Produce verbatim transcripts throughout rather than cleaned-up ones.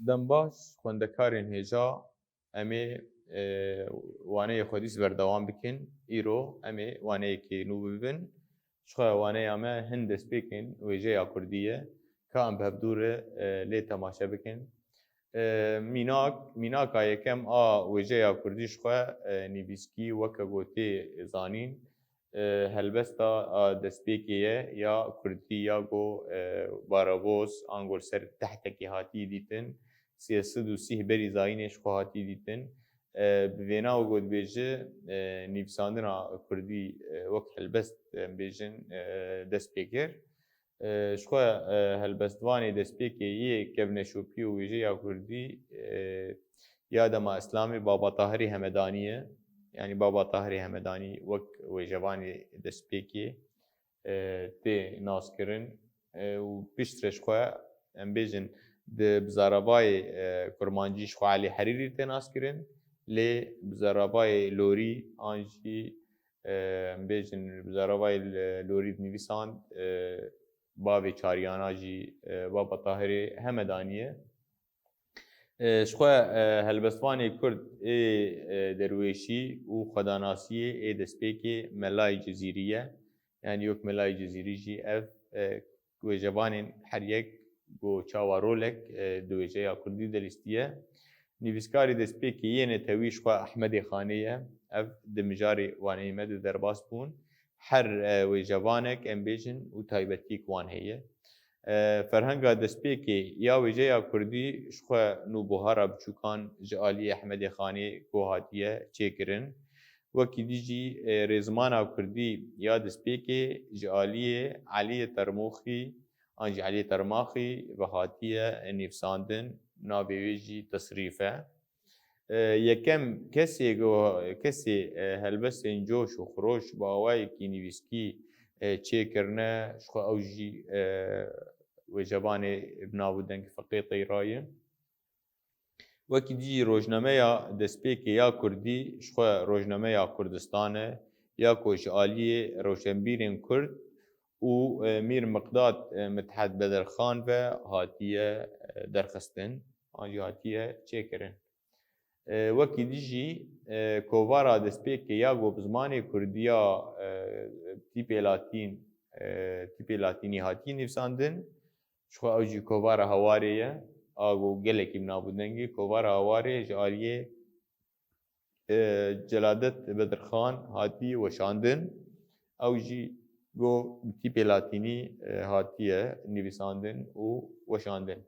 Dem baş, xwendekarên hêja, em ê, e, waneyê xwedî berdewam bikin. Îro em ê waneyekê nû bibin. Ji xwe waneya me hin destpêkên wêjeya kurdî ye. Ka em bi hevdû re, e, lê temaşe bikin. E, mînak, mînaka yekem a wêjeya kurdî ji xwe, e, nivîskî weke ku tê zanîn, e, helbesta a destpêkê ye ya kurdî ya ku, e, bareboz, ango li ser tehtekê hatiye dîtin, sê sed û sî berî zayînê ji xwe hatiye dîtin. E, bi vêna ku dibêje, e, nivîsandina kurdî, e, wek helbest, em bêjin, e, dest pê kir. E, ji xwe, e, helbestvanê destpêkê yê kevneşopî û wêjeya kurdî, e, ya dema Îslamê Baba Tahirê Hemedanî ye. Yanî Baba Tahirê Hemedanî wek wêjevanê destpêkê, e, tê naskirin, e, û piştre ji xwe, em bêjin, di, bi zaravayê, e, kurmancî ji xwe Elî Herîrî tê naskirin, lê bi zaravayê lorî an jî, e, em bêjin, bi zaravayê l-, lorî dinivîsand, e, bavê Çariyana jî, e, Baba Tahirê Hemedanî ye. E, ji xwe, e, helbestvanê kurd ê, e, derwêşî û xwedanasiyê ê destpêkê Melayê Cizîrî ye. Yanî wek Melayê Cizîrî jî ev, e, wêjevanên her yek ku çawa rolek, e, di wêjeya kurdî de lîstiye. Nivîskarê destpêkê yê netewî ji xwe Ehmedê Xanê ye. Ev di mijarê waneyê me de derbas bûn. Her, e, wêjevanek, em bêjin, û taybetiyek wan heye. E, ferhenga destpêkê ya wêjeya kurdî ji xwe nûbuhara biçûkan ji aliyê Ehmedê Xanê ku hatiye çêkirin. Wekî dî jî, e, rêzimana kurdî ya destpêkê ji aliyê Eliyê Termoxî an jî Eliyê Termaxî ve hatiye nivîsandin, navê wê jî Tesrîf e. E, yekem kesê go-, kesê, e, helbestên coş û xiroş bi awayekî nivîskî, e, çêkirine, ji xwe ew jî, e, wêjevanê bi nav û dengê Feqê Teyra ye. Wekî dî jî rojnameya destpêkê ya kurdî, ji xwe rojnameya Kurdistan e, ya ku ji aliyê rewşenbîrên kurd û, e, Mîr Miqdad, e, Mithed Bedirxan ve hatiye, e, derxistin, an jî hatiye çêkirin. E, wekî dî jî, e, kovara destpêkê ya ku bi zimanê kurdî ya, e, tîpê latîn, e, tîpê latînî hatiye nivîsandin, ji xwe ew jî kovara Hawarê ye, a ku gelekî bi nav û deng e. Kovara Hawarê ji aliyê, e, Celadet Bedirxan hatî weşandin. Ew jî go bi tîpê latînî, e, hatiye nivîsandin û weşandin.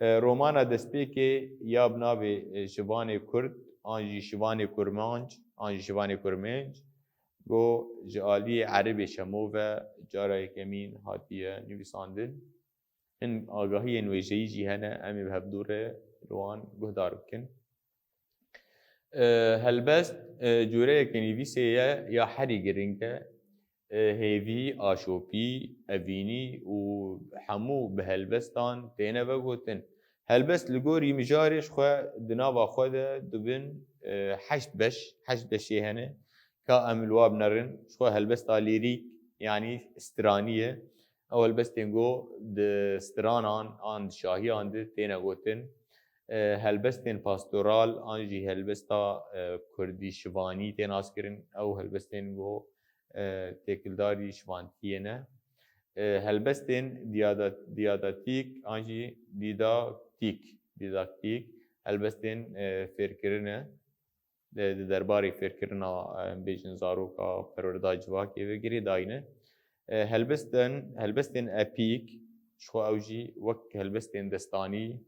E, romana destpêkê ya bi navê, e, Şivanê Kurd, an jî Şivanê Kurmanc, an jî Şivanê Kurmênc, go ji aliyê Erebê Şemo ve cara yekemîn hatiye nivîsandin. Hin agahiyên wêjeyî jî hene, em ê bi hevdû re li wan guhdar bikin. E, helbest, e, cûreyeke nivîsê ye ya herî giring e. E, hêvî, aşopî, evînî û hemû bi helbestan têne vegotin. Helbest li gorî mijarê ji xwe di nava xwe de dibin, e, heşt beş, heşt beşê hene. Ka em li wa binerin, ji xwe helbesta lîrîk, yanî stranî ye. Ew helbestên ku di stranan an di şahiyan de têne gotin. E, helbestên pastoral an jî helbesta, e, kurdî şivanî tê naskirin. Ew helbestên ku, e, têkildarî şivantiyê ne. E, helbestên diyada-, diyadatik an jî dîdaktîk, dîdaktîk, helbestên, e, fêrkirin e. E, di derbarê fêrkirina, e, em bêjin zaroka perwerda civakê ve girêdayî ne. E, helbestên, helbestên epîk, ji xwe ew jî wek helbestên destanî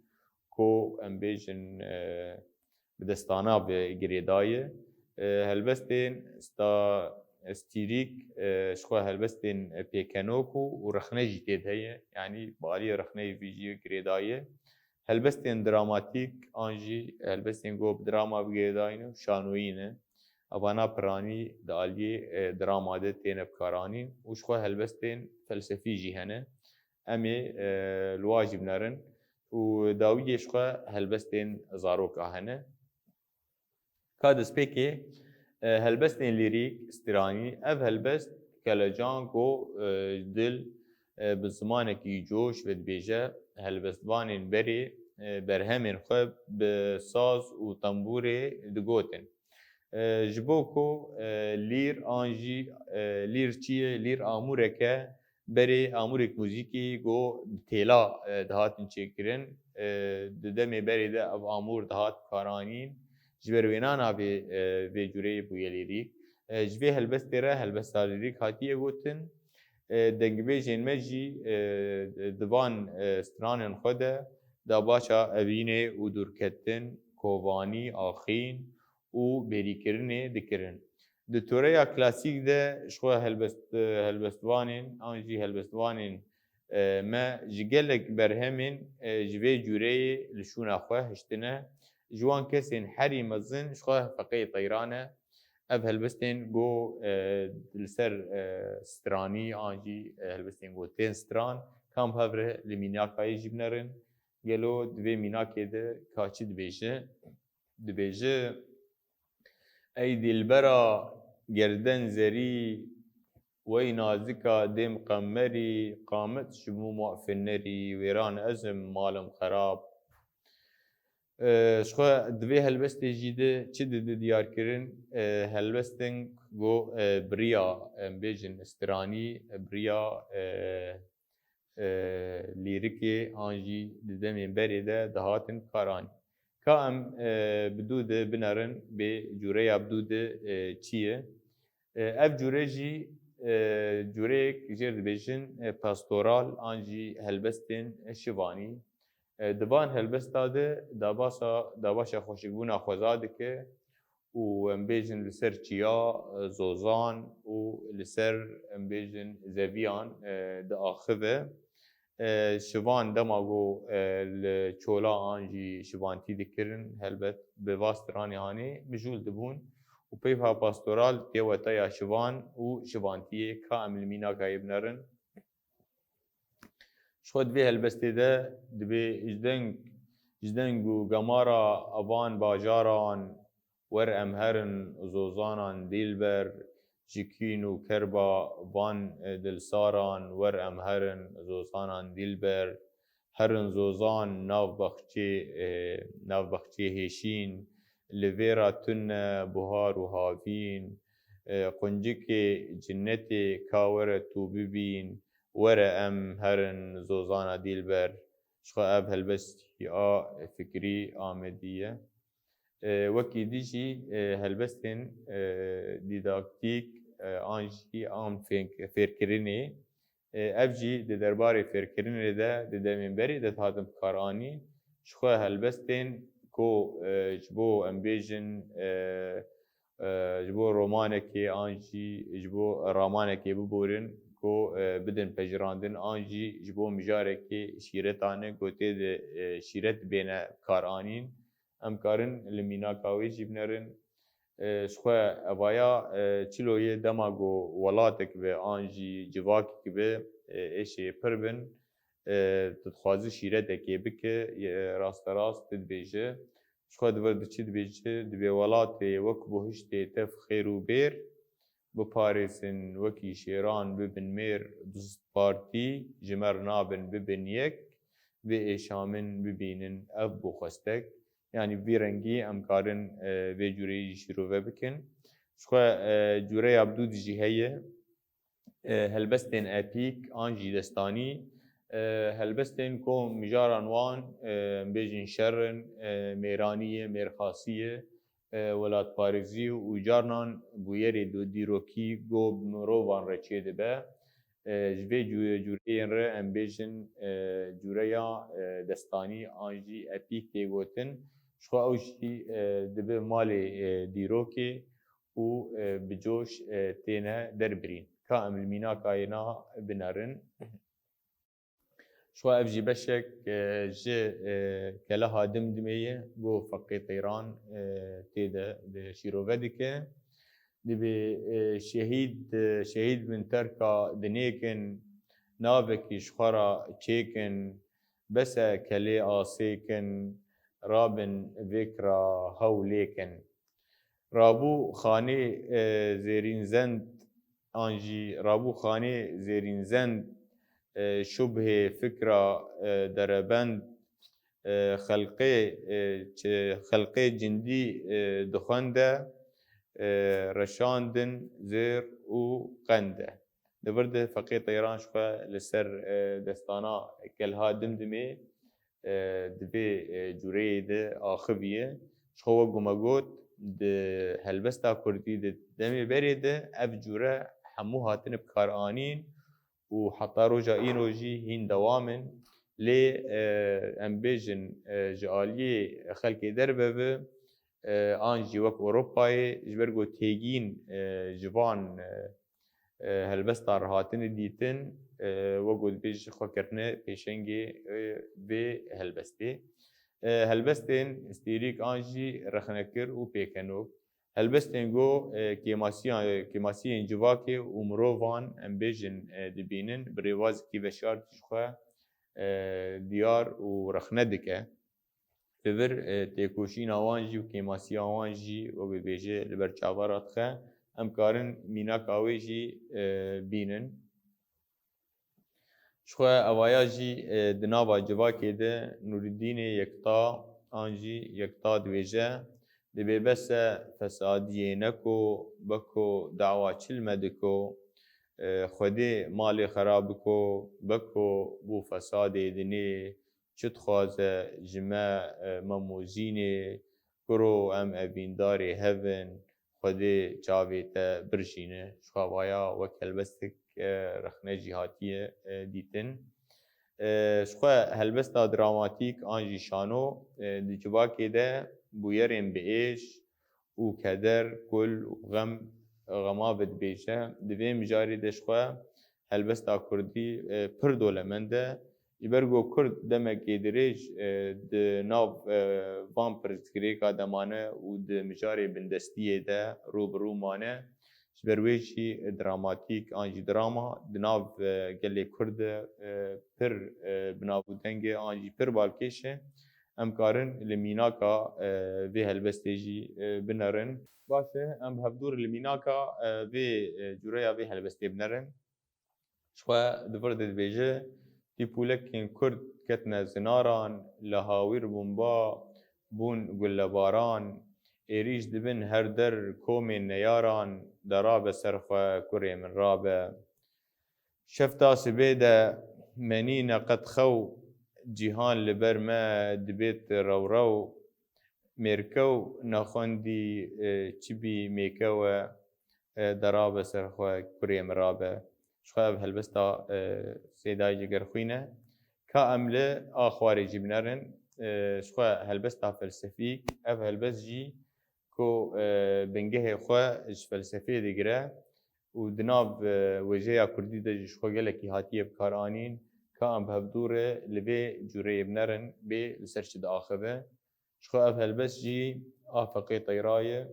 ku em bêjin, e, bi destana ve girêdayî. E, helbestên sta-, stîrîk, e, ji xwe helbestên pêkenok û, û rexne jî tê de heye. Yanî bi aliyê rexneyê vî jî girêdayî. Helbestên dramatîk an jî helbestên ku bi drama bi girêdayî ne û şanoyî ne. Evana piranî di aliyê, e, drama de têne bikaranîn û ji xwe helbestên felsefî jî hene. Em ê, e, li wa jî binerin û dawiyê ji xwe helbestên zaroka hene. Ka destpêkê, e, helbestên lîrîk, stranî, ev helbest kelecan ku, e, dil, e, bi zimanekî coş ve dibêje, helbestvanên berê, e, berhemên xwe bi saz û tembûrê digotin. E, ji bo ku, e, lîr an jî, e, lîr çi ye? Lîr amûrek e, berê amûrek muzîkî ku bi têla, e, dihatin çêkirin. E, di demê berê de ev amûr dihat karanîn. Ji ber wênana vê, e, vê cureyê bûye lîrîk. E, ji vê helbestê re helbesta lîrîk hatiye gotin. E, dengbêjên me jî, e, di van, e, stranên xwe de dabaşa evînê û dûrketin, kovanî, axîn û bêrîkirinê dikirin. Di toreya klasîk de ji xwe helbest-, helbestvanên an jî helbestvanên, e, me ji gelek berhemên, e, ji vê cureyê li şûna xwe hiştine. Ji wan kesên herî mezin ji xwe Feqê Teyran e. Ev helbestên ku, e, li ser, e, stranî an jî, e, helbestên ku tên stran, kam hev re li mînakayê jî binerin. Gelo di vê mînakê de ka çi dibêje? Dibêje, Ey dilbera gerden zerî, wey nazika dêm qemerî, qamet ji mû muafinerî, wêran ez im, malim xerab. E, ji xwe di vê helbestê jî de çi dide diyar kirin? E, helbestên ku, e, bi riya, em bêjin, stranî, e, bi riya, e, e, lîrikê an jî di demên berê de dihatin karanîn. Ka em, e, bi dû de binerin bê cureya bi dû de, e, çi ye? E, ev cure jî, e, cureyek jêr dibêjin, e, pastoral an jî helbestên şivanî. E, di van helbesta de dabasa-, dabaşa xweşikbûna xweza dike û em bêjin li ser çiya, e, zozan û li ser, em bêjin, zeviyan, e, diaxive. E, şivan dema ku, e, li çola an jî şivantî dikirin, helbet bi va stranê hanê mijûl dibûn û peyva pastoral tê wetaya şivan û şivantiyê ka em li mînakayê binerin. Ji xwe di vê helbestê de dibê ji deng, ji deng û gemara van bajaran wer em herin zozanan dîlber, ji kîn û kerba van, e, dilsaran wer em herin zozanan dîlber, herin zozan nav baxçê, e, nav baxçê hêşîn, li vê ra tune buhar û havîn, e, quncikê cinnetê ka were tu bibîn, were em herin zozana dîlber. Ji xwe ev helbestî a fikrî Amedî ye. E, wekî dî jî, e, helbestên, e, dîdaktîk, e, an jî an fênk-, fêrkirinê, e, ev jî di derbarê fêrkirinê de di demên berê de dihatin bikaranîn. Ji xwe helbestên ku, e, ji bo em bêjin, e, e, ji bo romanekê an jî ji bo ramanekê biborin ku, e, bidin pejirandin an jî ji bo mijarekê şîretane ku tê de, e, şîret bêne karanîn. Em karin li mînaka wê jî binerin. E, ji xwe evaya, e, çilo ye dema ku welatek be an jî civakek be, e, êşê pir bin, e, tu dixwazi şîretekê bike, e, rasterast tu dibêje. Ji xwe di vir de çi dibêje? Dibê welatê wek buhiştê tev xêr û bêr, biparêzin wekî şêran bibin mêr, du sed partî ji me re nabin bibin yek, vê êşa min bibînin ev bû xwestek. Yanî vî rengî em karin, e, vê cureyî jî şîrove bikin. Ji xwe, e, cureya bi dû dijî heye. E, helbestên epîk an jî destanî, e, helbestên ku mijaran wan, e, em bêjin şer in, e, mêranî ye, mêrxasî ye, e, welatparêzî û carnan bûyerê do-, dîrokî ku bi mirovan re çêdibe. E, ji vê cû-, cûreyên re em bêjin, e, cûreya, e, destanî an jî epîk tê gotin. Ji xwe ew jî, e, dibe malê, e, dîrokê û, e, bi coş, e, têne derbirîn. Ka em li mînakayê na binerin. Ji xwe ev jî beşek, e, ji, e, keleha Dimdimê ye, ku Feqê Teyran, e, tê de, de şîrove dike. Dibê, e, şehîd, e, şehîd bin terka dinêkin, navekî ji xwe ra çêkin, bes e kelê asêkin, rabin vêk ra hew lêkin. Rabû xanê, e, zêrînzend an jî rabû xanê zêrînzend, e, şubhê fikra, e, derebend, e, xelqê, e, çi-, xelqê cindî, e, dixwende, e, reşandin zêr û qende. Di vir de Feqî Teyran ji xwe li ser, e, destana Kelha Dimdimê, e, di vê, e, cûreyê de axiviye. Ji xwe wek ku me got, di helbesta kurdî di demê berê de ev cûre hemû hatine bikaranîn û heta roja îro jî hîn dewam in. Lê, e, em bêjin, e, ji aliyê xelkê derve ve, e, an jî wek Ewropayê, ji ber ku têgîn, e, ji van, e, e, helbestan re hatine dîtin, e, wek ku dibêjî xwe kirine pêşengê, e, vê helbestê. E, helbestên hîstîrîk an jî rexnekir û pêkenok. Helbestên ku, e, kêmasiya-, kêmasiyên civakê û mirovan em bêjin, e, dibînin, bi rêbazekî veşartî ji xwe, e, diyar û rexne dike. Li vir, e, têkoşîna wan jî û kêmasiya wan jî wek bibêje li ber çava re dixe. Em karin mînaka wê jî, e, bînin. Ji xwe evaya jî, e, di nava civakê de Nûreddînê Yekta an jî Yekta dibêje, dibê bes e fesadiyê neko, beko dawa çil me diko, e, Xwedê malê xera biko, beko bû fesadê dinê, çi dixwaze ji me, e, me mozînê, kuro em evîndarê hev in, Xwedê çavê te birjîne. Ji xwe vaya wek helbestek, e, rexne jî hatiye, e, dîtin. E, ji xwe helbesta dramatîk an jî şano, e, di civakê de bûyerên bi êş û keder, kul û xem, xema vedibêje. Di vê mijarê de ji xwe helbesta kurdî, e, pir dolemend e. Ji ber ku kurd demekê dirêj, e, di nav, e, van pirsgirêka de mane û di mijarê bindestiyê de rû bi rû mane, ji ber wê jî dramatîk an jî drama di nav, e, gelê kurd de, e, pir, e, bi nav û deng e an jî pir balkêş e. Em karin li mînaka, e, vê helbestê jî, e, binerin. Baş e, em bi hevdû re li mînaka, e, vê, e, cûreya vê helbestê binerin. Ji xwe di vir de dibêje, tîpûlekên kurd ketine zinaran, li hawîr bûn ba, bûn gulebaran, êrîş dibin her der komên neyaran, de rabe ser xwe kurê min rabe. Şefta sibê de menîne qet xew, cîhan li ber me dibêt rewrew, mêrkew nexwendî, e, çi bî mêkew e, e, de rabe ser xwe kurê min rabe. Ji xwe ev helbesta, e, Seydayê Cegerxwîn e. Ka em li a xwarê jî binerin, e, ji xwe helbesta felsefîk, ev helbest jî ku, e, bingehê xwe ji felsefê digire û di nav, e, wêjeya kurdî de jî ji xwe gelekî hatiye bikaranîn, ka em bi hevdû re li vê cûreyê binerin, bê li ser çi diaxive. Ji xwe ev helbest jî a Feqê Teyra ye,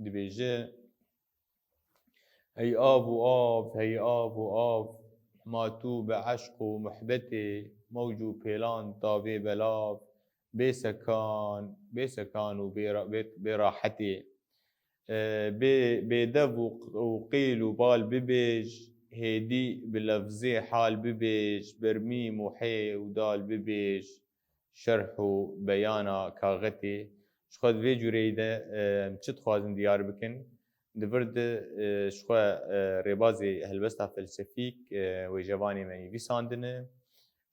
dibêje, Hey av û av, hey av û av, ma tu bi eşq û muhbetê, mewc û pêlan tavê belav, bê sekan, bê sekan û bê ra-, bê, bê rahetê. E, bê, bê dev û, û qîl û bal bibêj, hêdî bi lefzê hal bibêj, ber mîm û hê û dal bibêj, şerh û beyana kaxetê. Ji xwe di vê cûreyî de, e, em çi dixwazin diyar bikin? Di vir de, e, ji xwe, e, rêbazê helbesta felsefîk, e, wêjevanê me nivîsandine.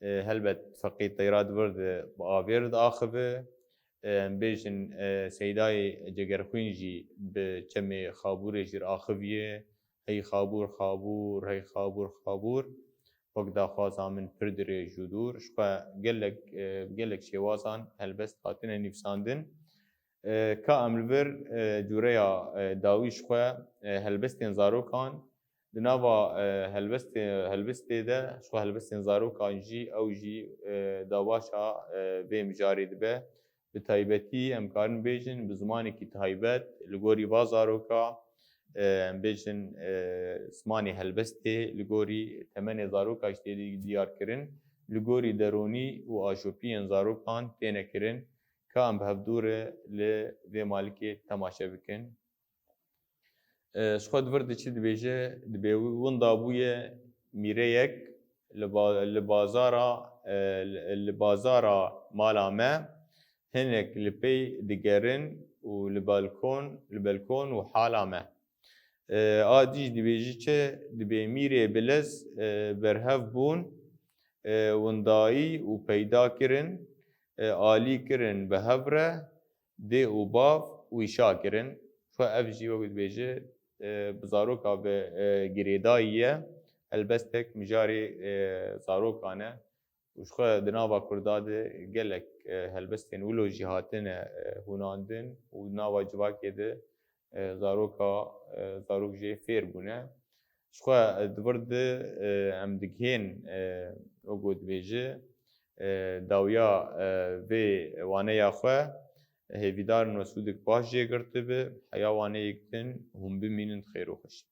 E, helbet Feqî Teyra di vir de bi avêr diaxive. E, em bêjin, e, Seydayê Cegerxwîn jî bi çemê Xabûrê jî re axiviye. Hey Xabûr, Xabûr, hey Xabûr, Xabûr. Wek daxwaza min pir dirêj û dûr. Ji xwe gelek, e, gelek şêwazan helbest hatine nivîsandin. E, ka em li vir, e, cûreya, e, dawî ji xwe, e, helbestên zarokan, di nava, e, helbestê, helbestê de ji xwe helbestên zarokan jî ew jî, e, dawaşa, e, vê mijarê dibe. Bi taybetî em karin bêjin bi zimanekî taybet li gorî va zaroka, e, em bêjin, e, zimanê helbestê li gorî temenê zaroka jî tê diyar kirin, li gorî deronî û aşopiyên zarokan têne kirin, ka em bi hevdû re li vê malikê temaşe bikin. E, ji xwe di vir de çi dibêje? Dibê winda bûye mîreyek, li, ba, li bazara, e, li, li bazara mala me, hinek li pey digerin û li balkon, li balkon û hala me. E, a dî jî dibêjî çi? Dibê mîrê bilez, e, berhev bûn, e, windayî û peyda kirin, e, alî kirin bi hev re, dê û bav wîşa kirin. Xwe ev jî wek dibêje, e, bi zaroka bi, e, girêdayî ye. Helbestek mijarê, e, zarokan e. Û ji xwe di nava Kurda de gelek, e, helbestên wilo jî hatine, e, hûnandin û di nava civakê de, e, zaroka, e, zarok jê fêr bûne. Ji xwe, e, di vir de, e, em digihên, e, wek dibêje, e, dawiya, e, vê waneya xwe, hêvîdar in we sûdek baş jê girtibe, heya waneyek din hûn bimînin di xêr û xweşî.